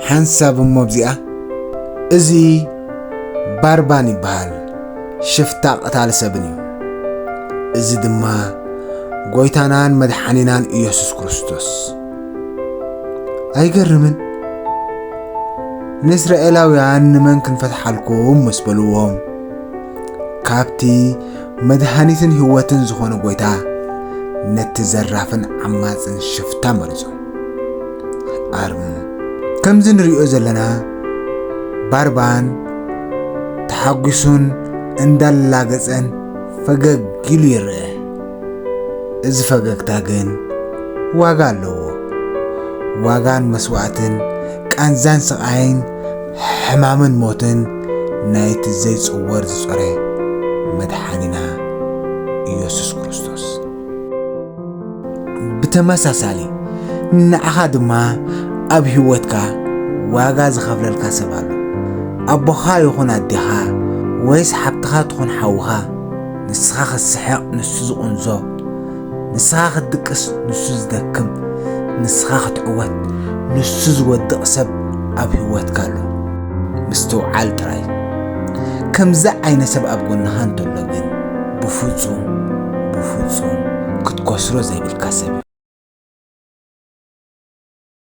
ሓንሳብ እሞ ኣብዚኣ፣ እዚ ባርባን ይበሃል፣ ሽፍታ ቀታሊ ሰብን እዩ። እዚ ድማ ጎይታናን መድሓኒናን ኢየሱስ ክርስቶስ። ኣይገርምን? ንእስራኤላውያን ንመን ክንፈትሓልኩም ምስ በልዎም፣ ካብቲ መድሃኒትን ህይወትን ዝኾነ ጎይታ ነቲ ዘራፍን ዓማጽን ሽፍታ መሪጾም። ኣርም ከምዚ ንሪኦ ዘለና ባርባን ተሓጒሱን እንዳላገጸን ፈገግ ኢሉ ይርአ። እዚ ፈገግታ ግን ዋጋ ኣለዎ። ዋጋን መስዋእትን ቃንዛን ስቓይን ሕማምን ሞትን ናይቲ ዘይጽወር ዝጾረ መድሓኒና ኢየሱስ ክርስቶስ። ብተመሳሳሊ ንዓኻ ድማ ኣብ ህይወትካ ዋጋ ዝኸፍለልካ ሰብ ኣሎ። ኣቦኻ ይኹን ኣዴኻ ወይስ ሓብትኻ ትኹን ሓውኻ፣ ንስኻ ክትስሕቕ ንሱ ዝቕንዞ፣ ንስኻ ክትድቅስ ንሱ ዝደክም፣ ንስኻ ክትዕወት ንሱ ዝወድቕ ሰብ ኣብ ህይወትካ ኣሎ። ምስትውዓል ጥራይ። ከምዚ ዓይነት ሰብ ኣብ ጎንኻ እንተሎ ግን ብፍጹም ብፍጹም ክትከስሮ ዘይብልካ ሰብ እዩ።